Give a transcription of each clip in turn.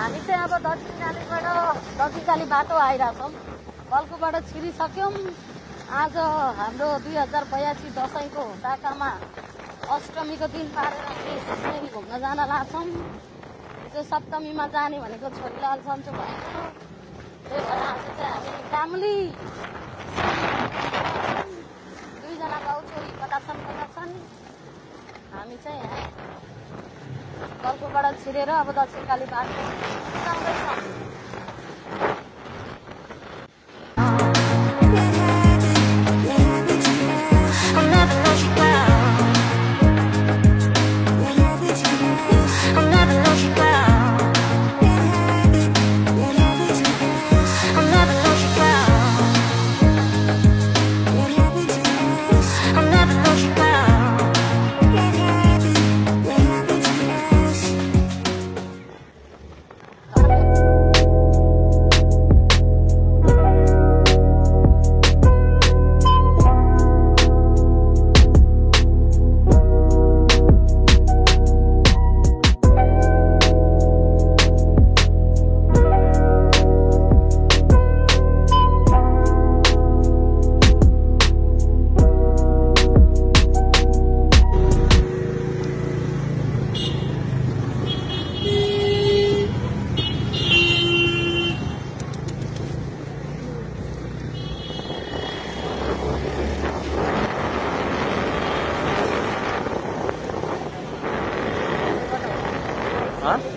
हामी चाहिँ अब दक्षिणकाली बाटो आइरहेछौँ। बल्कुबाट छिरिसक्यौँ। आज हाम्रो 2082 दसैँको टाकामा अष्टमीको दिन पारेर सिस्नेरी घुम्न जान लाग्छौँ। हिजो सप्तमीमा जाने भनेको छोरीलाल सन्चो भएको, त्यही भएर आज चाहिँ हामी फ्यामिली दुईजना बाउ छोरी कता छन्। हामी चाहिँ बल्कुबाट छिरेर अब दक्षिणकाली बाटो जाँदैछौँ।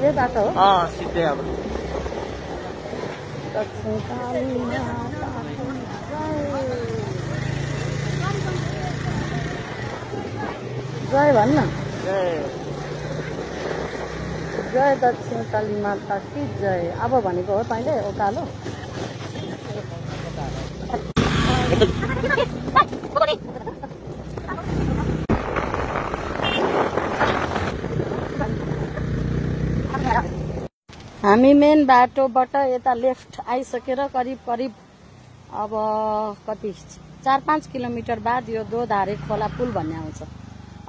ये बाटो हो? सिधै अब जय भन्न। जय दक्षिणकाली माता की जय। अब भनेको हो तैँले उकालो। हामी मेन बाटोबाट यता लेफ्ट आइसकेर करिब अब कति 4-5 किलोमिटर बाद यो दोधारे खोला पुल भन्ने आउँछ।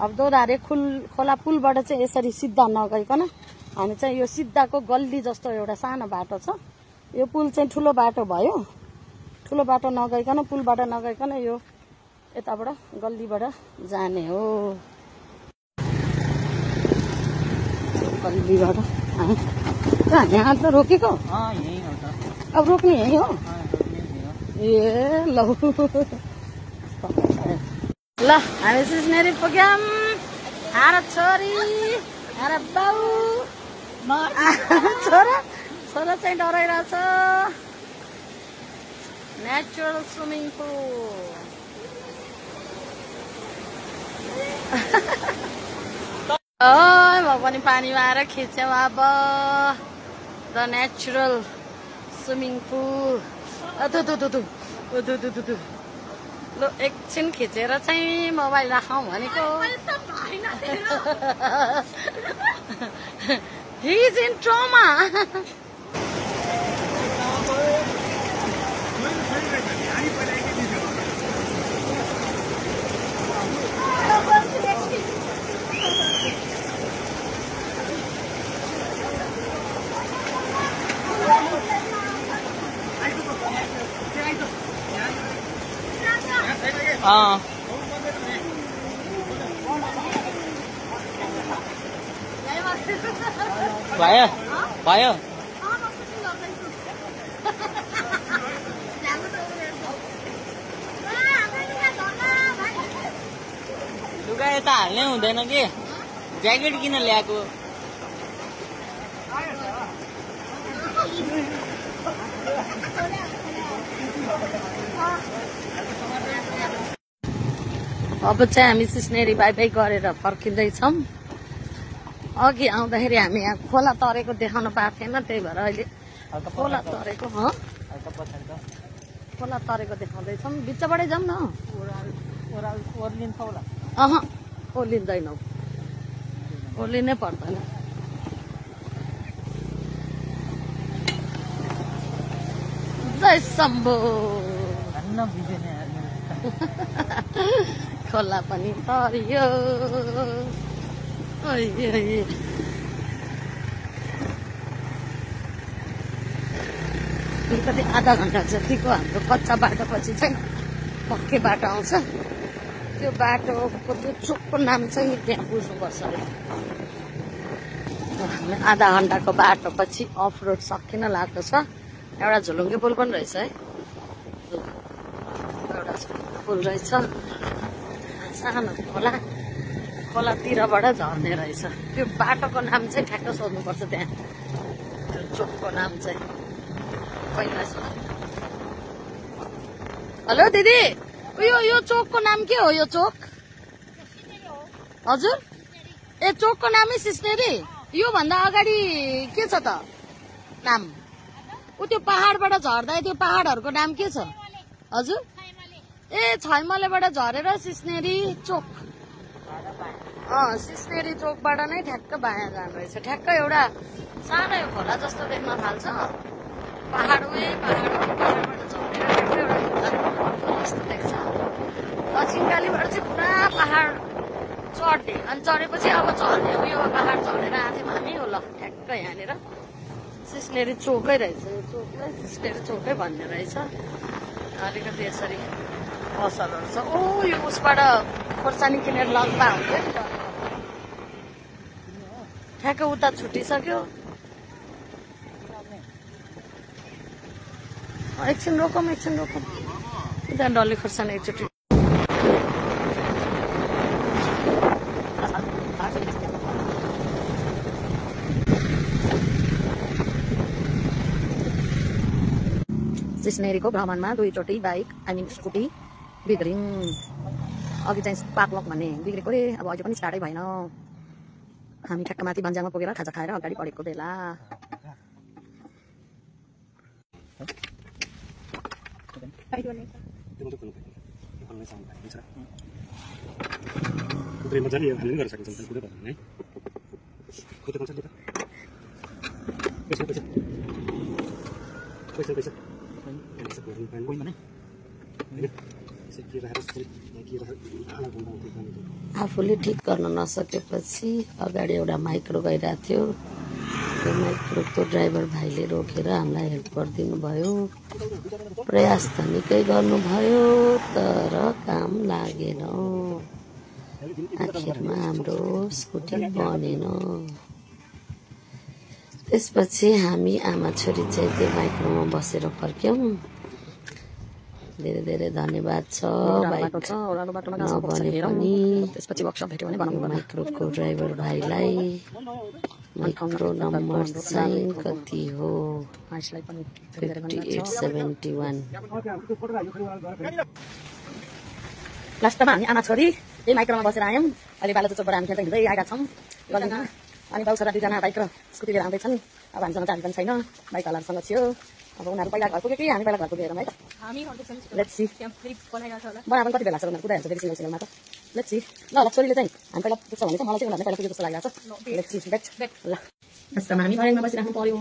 अब दोधारे खोला पुलबाट चाहिँ यसरी सिधा नगइकन हामी चाहिँ यो सिधाको गल्ली जस्तो एउटा सानो बाटो छ। यो पुल चाहिँ ठुलो बाटो भयो। ठुलो बाटो नगइकन पुलबाट नगइकन यो यताबाट गल्लीबाट जाने हो। गल्लीबाट यहाँ त रोकेको? अब रोक्ने यही हो? ए ल हामी सिस्नेरी पुग्यौँ। हारा छोरी हारा बाउ छोरा चाहिँ डराइरहेछ। Natural swimming pool. म पनि पानीमा आएर खिच्यौँ अब द नेचुरल स्विमिङ पुल। ल एकछिन खिचेर चाहिँ मोबाइल राखौँ भनेको। He is in trauma. भयो लुगा यता हाल्नै हुँदैन कि ज्याकेट किन ल्याएको? अब चाहिँ हामी सिस्नेरी बाई बाई गरेर फर्किँदैछौँ। अघि आउँदाखेरि हामी यहाँ खोला तरेको देखाउन पाएको थिएन, त्यही भएर अहिले खोला तरेको खोला तरेको देखाउँदैछौँ। बिचबाटै जाउँ न। ओर्लिन्छ होला? ओर्लिँदैन, ओर्लिनै पर्दैन। जय शम्भो। खोला पनि तरियो। अलिकति आधा घन्टा जतिको हाम्रो कच्चा बाटोपछि चाहिँ पक्कै बाटो आउँछ। त्यो बाटोको त्यो चोकको नाम चाहिँ त्यहाँ बुझ्नुपर्छ अरे। हामी आधा घन्टाको बाटोपछि अफ रोड सकिन लागेको छ। एउटा झुलुङ्गे पुल पनि रहेछ है, एउटा झुलुङ्गे पुल रहेछ। सानो खोला, खोलातिरबाट झर्ने रहेछ। त्यो बाटोको नाम चाहिँ ठ्याक्क सोध्नुपर्छ त्यहाँ, त्यो चोकको नाम चाहिँ पहिला। हेलो दिदी, यो चोकको नाम के हो? यो चोक हजुर? ए चोकको नामै सिस्नेरी? यो भन्दा अगाडि के छ त नाम? ऊ त्यो पहाडबाट झर्दा त्यो पहाडहरूको नाम के छ हजुर? ए छैमलेबाट झरेर सिस्नेरी चोक। सिस्नेरी चोकबाट नै ठ्याक्क बायाँ जानु रहेछ। ठ्याक्क एउटा सानो खोला जस्तो देख्न थाल्छ। पहाड पहाडबाट झरेर ठ्याक्क एउटा खोला जस्तो देख्छ। दक्षिणकालीबाट चाहिँ पुरा पहाड चढ्ने, अनि चढेपछि अब झर्ने उयो पहाड झरेर आथ्यौँ हामी। हो ल ठ्याक्क यहाँनिर सिस्नेरी चोकै रहेछ। यो चोकलाई सिस्नेरी चोकै भन्ने रहेछ। अलिकति यसरी पसलहरू छ। ओ यो उसबाट खोर्सानी किनेर लग्दा हुन्थ्यो नि त। ठ्याक्क उता छुटिसक्यो। एकछिन रोकौँ उता डल्ले खोर्सानी एकचोटि। सिस्नेरीको भ्रमणमा दुईचोटि बाइक स्कुटी बिग्रिन्। अघि चाहिँ पाकलक भन्ने बिग्रेको रे। अब अहिले पनि स्टार्टै भएन। हामी ठ्याक्क माथि बन्जाङमा पुगेर खाजा खाएर अगाडि बढेको बेला। आफूले ठिक गर्न नसकेपछि अगाडि एउटा माइक्रो गइरहेको थियो। त्यो माइक्रोको ड्राइभर भाइले रोकेर हामीलाई हेल्प गरिदिनु भयो। प्रयास त निकै गर्नुभयो तर काम लागेन। आखिरमा हाम्रो स्कुटी बनेन। त्यसपछि हामी आमा छोरी चाहिँ त्यो माइक्रोमा बसेर फर्क्यौँ। धेरै धेरै धन्यवाद छ बाइक नबने पनि माइक्रोको ड्राइभर भाइलाई। माइक्रो नम्बर चाहिँ कति हो? 5871। लास्टमा हामी आमा छोरी यही माइक्रोमा बसेर आयौँ। अहिले बालाजु चोकबाट हामी खेल्दै हिँड्दै आएका छौँ। अनि बाउ छोरा दुईजना बाइक र स्कुटी लिएर आउँदैछन्। अब हामीसँग चाबी पनि छैन, बाइकवालाहरूसँग थियो। अब उनीहरू पहिला घर पुग्यो कि हामी पहिला घर पुगेर है त। लेट्स सी बराबर कति बेला लाग्छ उनीहरू कुदाइहाल्छ फेरि सिङ्गल सिङ्गलमा त। लेट्स सी ल छोरीले चाहिँ हामी पहिला पुग्छ भने चाहिँ मलाई चाहिँ उनीहरूले पहिला पुग्यो जस्तो लागिरहेको छ। लेट्स सी बेट ल। लास्टमा हामी बाइकमा बसिराख्नु पर्यो।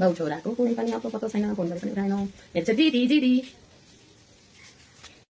बाउ छोराको कुनै पनि अतो पत्तो छैन। फोन गरे पनि उठाएन। हेर्छ दिदी